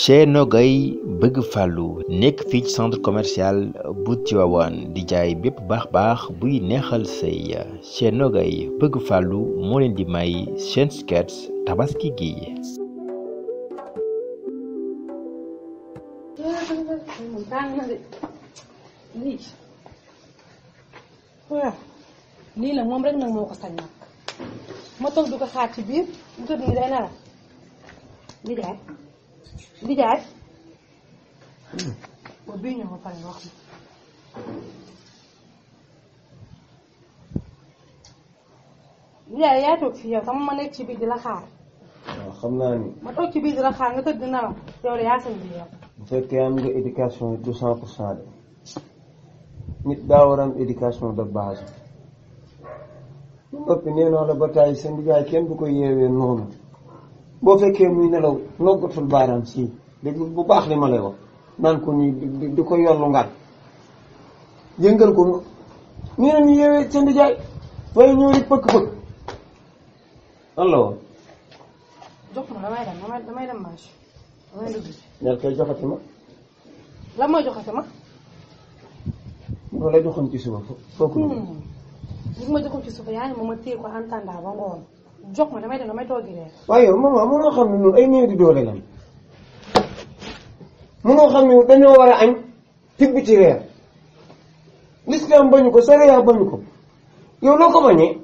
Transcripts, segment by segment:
Chez Nogay bëgg fàllu nekk fii ci centre commercial bu Tivaouane di jaay bépp baax buy neexal sëy. Chez Nogay bëgg fàllu moo leen di may seen sketch tabaski gi. lii la moom rek nag moo ko sañ nag ma toog du ko xaar ci biir bu tëdd nii day nara di jaay ba bii ñëw ba pare wax ma di jaay yaa toog fii yow sama ma nekk ci biir di la xaar. waaw xam naa ni. ma toog ci biir di la xaar nga tëdd di nelaw yow de yaa sañ bi yow. bu fekkee am nga éducation 200% de nit daa war a am éducation de base. noppi nee naa la ba tàyyi sa ndigaay kenn du ko yeewee noonu boo fekkee muy nelaw noggatul baaraam si déglu bu baax li ma lay wax naan ko nii di ko yollu ngaan yëngal ko nii na ñu yeewee sa ndigaay waaye ñëw rek pëkk-pëkk lan la woon. jox ma damay dem marché damay dugg. ñaar koy joxati ma. lan mooy joxati ma. loolu la joxoon ci suba foofu. li ma joxoon ci suba yaa ngi ma téye ko en attendant ba ngoon jox ma damay dem damay toogi reer. waaye yow maman mënoo xam ne ñun ay néew di doole lan mënoo xam ne dañoo war a añ tibb ci reer l'islam bañu ko sariya bañu ko yow loo ko bañee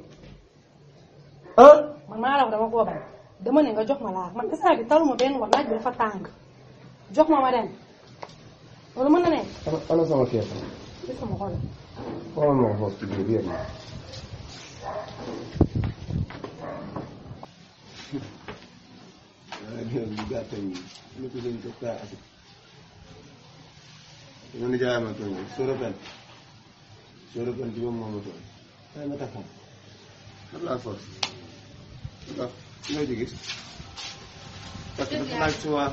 ah. man maa la wax dama koo bañ dama ne nga jox ma laa man instant bi taluma benn wax naaj bi dafa tàng jox ma dem loolu mën na ne. ana sama kees. gis nga ma xool. xoolal ma ko foofu ci biir yéen man jaay ma tooñ soropen ci moom moo ma tooñ ay ma taxam man laa force ndax loo ci gis parce que dafa laaj suwaa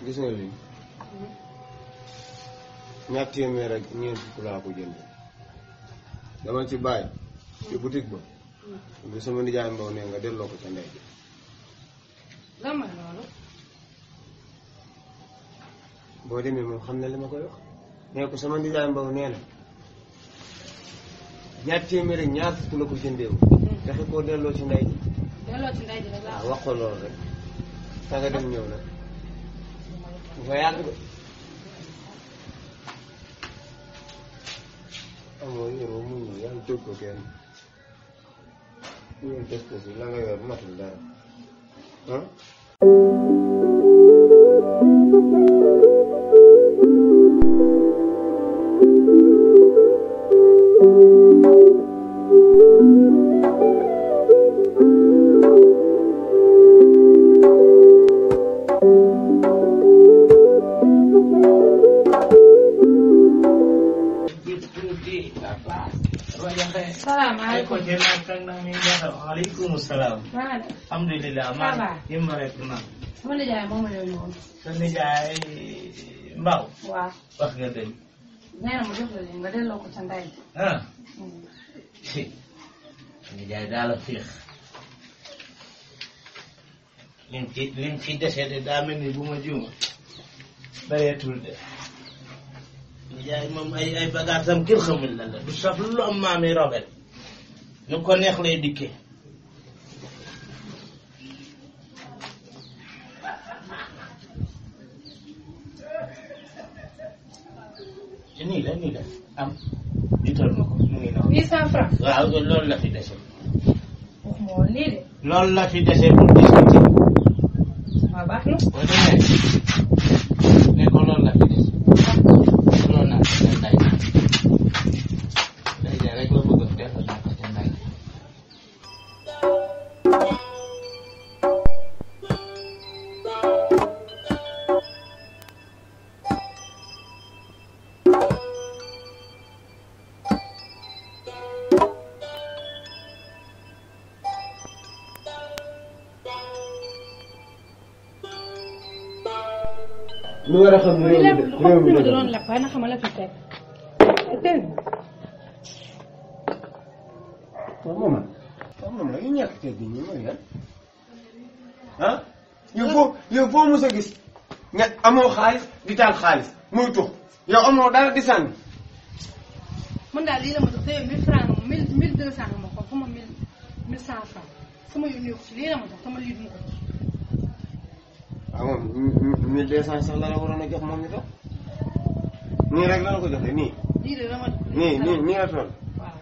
gis nga lii ñaar téeméer ak ñeent fukk laa ko jënd dama ci bàyyi ci boutique ba bu sama nijaay mbaw ne nga delloo ko ca ndey bi. lan mooy loolu. boo demee moom xam na li ma koy wax nee ko sama nijaay mbaw nee na ñaar téeméer ak ñaar fukk la ko jëndeewu fexe koo delloo ci ndey ji. delloo ci ndey ji rek laa wax ko loolu rek sa nga dem ñëw nag bu fa yàgg de amoo yoroo muñ na yàlla jóg ko kenn ñu test si la nga yor matul dara ah. Waalaikumsalam. Alhamdulillah. Yimma rek na. Sama nijaay moom la ñu woon. Sa nijaay Mbaw. Waaw. Wax nga dëgg. Nee na ma jox la nga delloo ko ca ndey. Ah. Nijaay daal la fiix. lim ci dese de daa mel ni bu ma juum bareetul de. Nijaay moom ay bagaasam kër xamul la du saf lu am maami robel. nu ko neex lay dikkee. nii la am jiital ma ko mu ngi noonu. 800 francs. waaw loolu la fi dese. waxuma woon lii de. loolu la fi dese pour discuter. waaw baax na. boo demee ne ko loolu la fi dese. loolu naa ko day ñu war a xam ne réew mi da doon lakk waaye na xamal la fi teg dégg waaw moom la yu ñàkk teg bi ñu mooy lan ah yow foo mos a gis nga amoo xaalis di taal xaalis muy tux yow amoo dara di sànni man daal lii la ma jox te yow 1000 francs nga ma 1200 nga ma xool sama 1100 francs sama yoon yokku ci lii la ma jox sama lii du ma ko jox. waaw moom 1200 sax la waroon a jox moom ñu toog nii rek la ko joxee nii. lii de dama. nii la toll. waaw.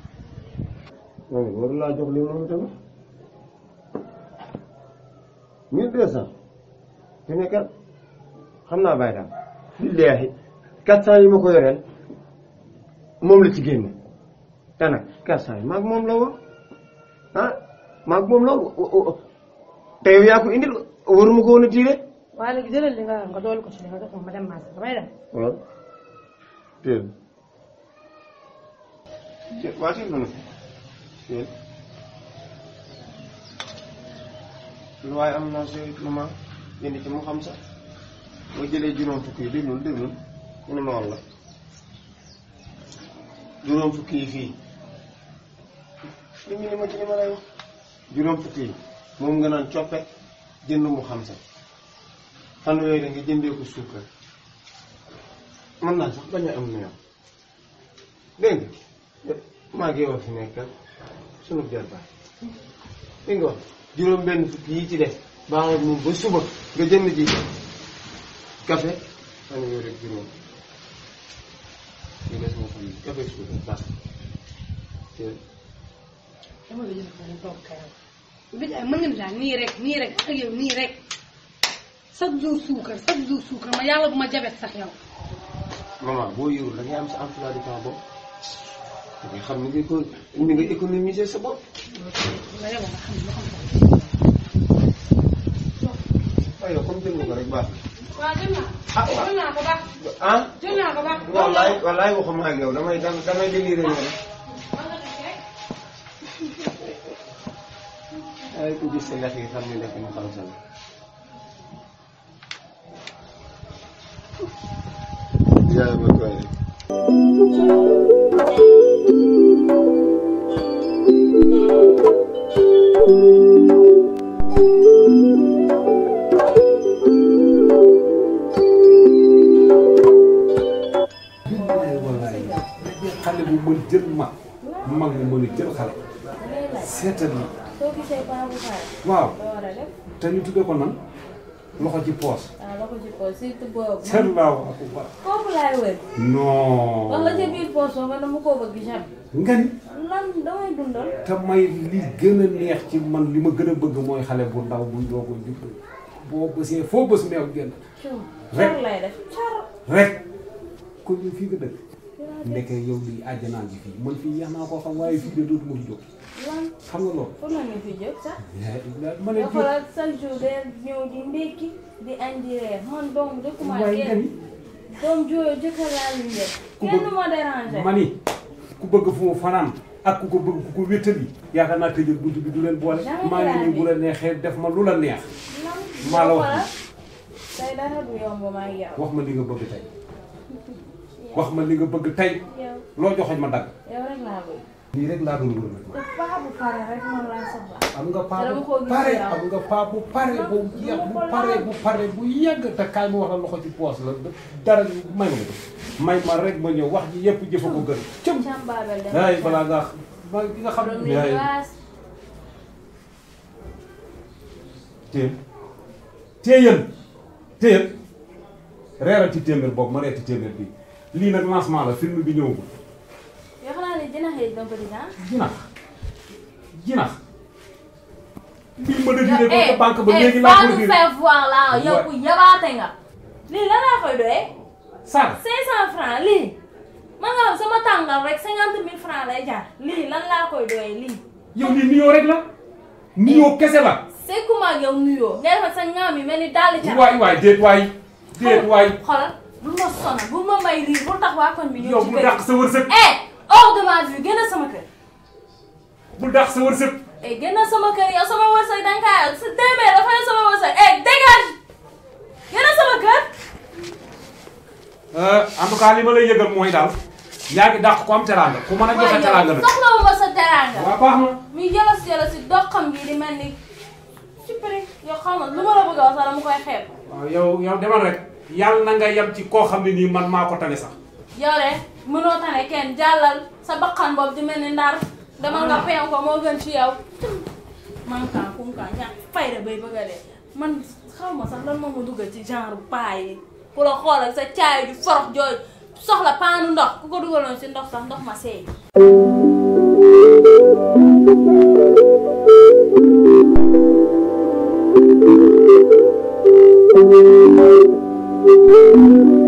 loolu waru laa jox lii moom tamit 1200 te ne kat xam naa bàyyi daal. billaahi 400 yi ma ko yoreel moom la ci génne te nag 400 yi maag moom la woon ah maag moom la te yow yaa ko indil waruma ko woon a tiire. waaye léegi jëlal li nga nga dool ko ci li nga jox ma dem marché damay dem. waaw teel waa teel na teel lu waaye am naa sooy lu ma jënd ci mu xam sax boo jëlee juróom fukki yi déglul mu ne ma walla juróom fukki yi fii li ñu ne ma ci li ma lay wax juróom fukki yi moom nga naan coppe jënd mu xam sax fanweeri nga jëndee ko suukar mën naa sax bañ a am na yow dégg nga maa ngi yow fi nekkal sunu jarbaay dégg nga wax juróom benn fukki yi ci def baaxul moom ba suba nga jënd ji café fanweeri rek juróom ñu des moo xam ne café suukar baax dama la jënd ko mu toog kayam bi mën nga daal nii rek ak yow nii rek chaque jour suukar ma yàlla bu ma jabet sax yow. maman boo yorul da ngay am sa emploi du temps bopp da ngay xam ni nga économiser sa bopp. nga yow nga xam ne waaye yow comme jël nga ko rek baax na. waaw jël naa ko baax. ah jël naa ko baax. wallaay waxuma ak yow damay déliré nga rek. ay ku gis sa lex yi xam ne lekk mu xam sa la. yaa ma koy xale bu mën jël mag mu mën a jël xale seetal ni waaw te ñu tuddee ko nan loxo ci poos. loxo ci poos surtout boobu. seetlu laa wax ak bu baax. kooku laay wër. non. wax la ca biir poos ba man dama koo bëgg jamais. nga ni. lan damay dundal. te may li gën a neex ci man li ma gën a bëgg mooy xale bu ndaw buy doog a judd boo bësee foo bës meew génn. rek car lay def car. rek kon ñu fii nga dëkk. ndeke yow lii àjjanaan ji fii man fii yeex naa koo xam waaye fii de dootuma fi jóg. xam nga loolu. pour ñu fi jóg sax. ma ne xoolal chaque jour day ñëw di ndékki di añ di reer man doom dëkkuma kenn doom jooyo jëkkër laa luñ def kenn du ma déranger. ma ni ku bëgg fu mu fanaan ak ku ko bëgg ku ko wéttali yaakaar naa tëjal bunt bi du leen boole. maa ngi nii bu la neexee def ma lu la neex. maa la wax tey dara du yomb maa ngi yow. wax ma li nga bëgg tey wax ma li nga bëgg tey loo joxoñ ma dagg. yow rek laa bëgg. lii rek laa doon wër nag. te paa bu pare rek man laa soxla. am nga paa bu pare am nga paa bu pare bu jeex bu pare bu yàgg te kaay mu wax la loxo ci poos la dara may ma ko may ma rek ma ñëw wax ji yëpp jëfa ko gën. cëm ay balaa nga ma ki nga xam ne yaay téyel reeral ci téeméer boobu ma reer ci téeméer bi lii nag lancement la film bi ñëwagul. yoo xam ne jinax yi dama ko di jinax bii ma dëgg ne ba banque ba léegi laa ko faire voir là yow ku yabaate nga lii lan laa koy doyee sar 500 francs lii man nga xam sama tàngal rek 50 000 francs lay jaar lii lan laa koy doyee lii yow lii nuyoo rek la nuyoo kese la c'est comment yow nuyoo nga defal sa ngaam yi mel ni dàll ca waay déet waay xoolal bu ma sonal bu ma may riir bu tax waa koñ bi ñëw yow ci bu dàq sa wërsëg hors de ma vue génn sama kër. bul dàq sa wërsëg. génn sama kër yow sama wërsëg da nga kaa sa téeméer dafa sama wërsëg dégage génn sama kër. en tout cas li ma lay yëgal mooy daal yaa ngi dàq ko am teraanga ku mën a joxe teraanga nag. soxlawuma sa teraanga. waaw baax na. muy jëlas si doxam gi di mel ni super yow xam nga lu ma la bëgg a wax sax dama koy xeeb. waaw yow demal rek yàlla na nga yem ci koo xam ne nii man maa ko tane sax. yow de mënoo tane kenn jàllal sa bakkan boobu di mel ni ndar demal nga peew ko moo gën ci yow. man kaa kum kaa ñàkk fayda bay bëgg a dee man xaw ma sax lan moo ma dugal ci genre paa yi ku la xoolal sa caay ju forox jooju soxla paanu ndox ku ko dugaloon si ndox sax ndox ma seey. Thank you.